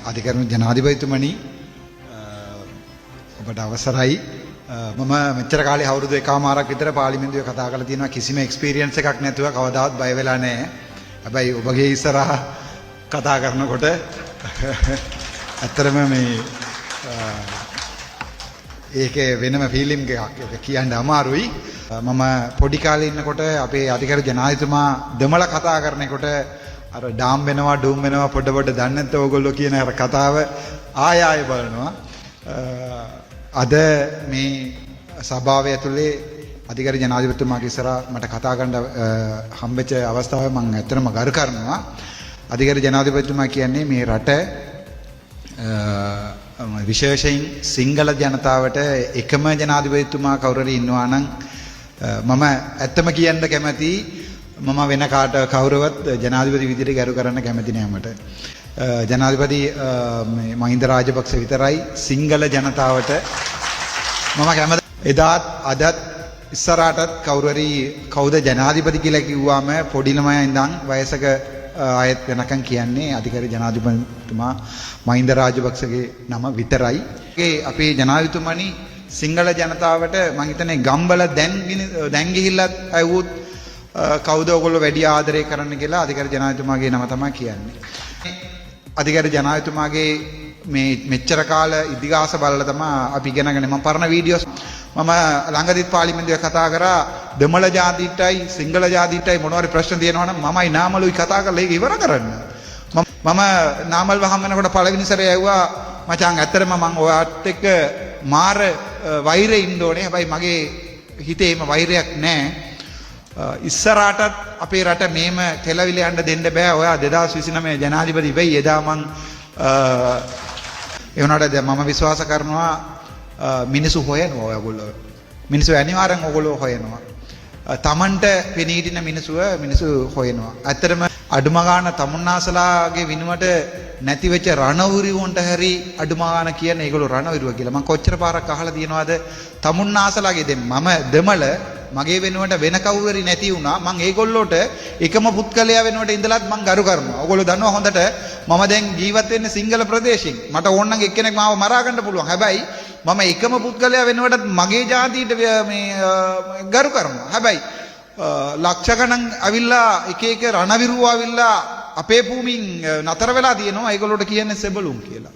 අධිකරණ ජනාධිපතිතුමනි, ඔබට අවසරයි. මම මෙච්චර කාලේ අවුරුදු එකමාරක් විතර පාර්ලිමේන්තුවේ කතා කරලා තියෙනවා. කිසිම එක්ස්පීරියන්ස් එකක් නැතුව කවදාවත් බය වෙලා නැහැ. හැබැයි ඔබගේ ඉස්සරහා කතා කරනකොට ඇත්තටම මේ ඒකේ වෙනම ෆීලිං එකක්. ඒක කියන්න අමාරුයි. මම පොඩි කාලේ ඉන්නකොට අපේ අධිකරණ ජනාධිපතිතුමා දෙමළ කතා කරනකොට අර ඩාම් වෙනවා, ඩූම් වෙනවා, පොඩ පොඩ දන්නේ නැත්නම් ඕගොල්ලෝ කියන අර කතාව ආය ආය බලනවා. අද මේ සභාව ඇතුලේ අධිකරණ ජනාධිපතිතුමාගේ ඉස්සරහා මට කතා කරන්න හම්බෙච්ච අවස්ථාව මම ඇත්තටම ගරු කරනවා. අධිකරණ ජනාධිපතිතුමා කියන්නේ මේ රට විශේෂයෙන් සිංහල ජනතාවට එකම ජනාධිපතිතුමා කවුරු හරි ඉන්නවා නම්, මම ඇත්තම කියන්න කැමති, මම වෙන කාට කවුරුවත් ජනාධිපති විදිහට ගරු කරන්න කැමති නෑ මට. ජනාධිපති මේ මහින්ද රාජපක්ෂ විතරයි සිංහල ජනතාවට මම කැමති. එදාත් අදත් ඉස්සරහටත් කවුරු හරි කවුද ජනාධිපති කියලා කිව්වම පොඩි ළමයා ඉඳන් වයසක අයත් වෙනකන් කියන්නේ අධිකරණ ජනාධිපතිතුමා මහින්ද රාජපක්ෂගේ නම විතරයි. ඒ අපේ ජනාධිපතිතුමනි, සිංහල ජනතාවට මං හිතන්නේ ගම්වල දැන් දැන් ගිහිල්ලත් ඇහුවොත් කවුද ඔයගොල්ලෝ වැඩි ආදරය කරන්න කියලා, අධිකරණ ජනාධිපතිතුමාගේ නම තමයි කියන්නේ. අධිකරණ ජනාධිපතිතුමාගේ මේ මෙච්චර කාල ඉතිහාස බලලා තමයි අපි ඉගෙනගෙන, මම පරණ වීඩියෝස්, මම ළඟදිත් පාර්ලිමේන්තුවේ කතා කරා, දෙමළ ජාතියටයි සිංහල ජාතියටයි මොනවා හරි ප්‍රශ්න තියෙනවා නම් මමයි නාමලුයි කතා කරලා ඒක ඉවර කරන්න. මම නාමල්ව හම් වෙනකොට පළවෙනි සැරේ ඇහුවා, මචං ඇත්තටම මං ඔයාත් එක්ක මාර වෛරෙ ඉන්න ඕනේ. හැබැයි මගේ හිතේ එහෙම වෛරයක් නෑ. ඉස්සරහටත් අපේ රට මේම කෙලවිල යන්න දෙන්න බෑ. ඔයා 2029 ජනාධිපති වෙයි. එදා මං ඒ වුණාට දැන් මම විශ්වාස කරනවා මිනිස්සු හොයනවා ඔයගොල්ලෝ. මිනිස්සු අනිවාර්යෙන් ඔයගොල්ලෝ හොයනවා. තමන්ට පෙනී හිටින මිනිස්සුව මිනිස්සු හොයනවා. ඇත්තටම අඩුම ගාන තමුන්නාසලාගේ විනුවට නැති වෙච්ච රණවිරුවන්ට හරි අඩුම ගාන කියන්නේ ඒගොල්ලෝ රණවිරුව කියලා. මං කොච්චර පාරක් අහලා තියෙනවද තමුන්නාසලාගේ, දැන් මම දෙමළ, මගේ වෙනුවට වෙන කවුරු හරි නැති වුණා, මං ඒගොල්ලෝට එකම පුද්ගලයා වෙනුවට ඉඳලත් මං ගරු කරනවා. ඔයගොල්ලෝ දන්නවා හොඳට මම දැන් ජීවත් වෙන්නේ සිංහල ප්‍රදේශෙන්. මට ඕන නම් එක්කෙනෙක් මාව මරා ගන්න පුළුවන්. හැබැයි මම එකම පුද්ගලයා වෙනුවටත් මගේ ජාතියට මේ ගරු කරනවා. හැබැයි ලක්ෂ ගණන් ඇවිල්ලා එක එක රණවිරුවෝ ඇවිල්ලා අපේ භූමින් නතර වෙලා තියෙනවා. ඒගොල්ලෝට කියන්නේ සෙබළුන් කියලා.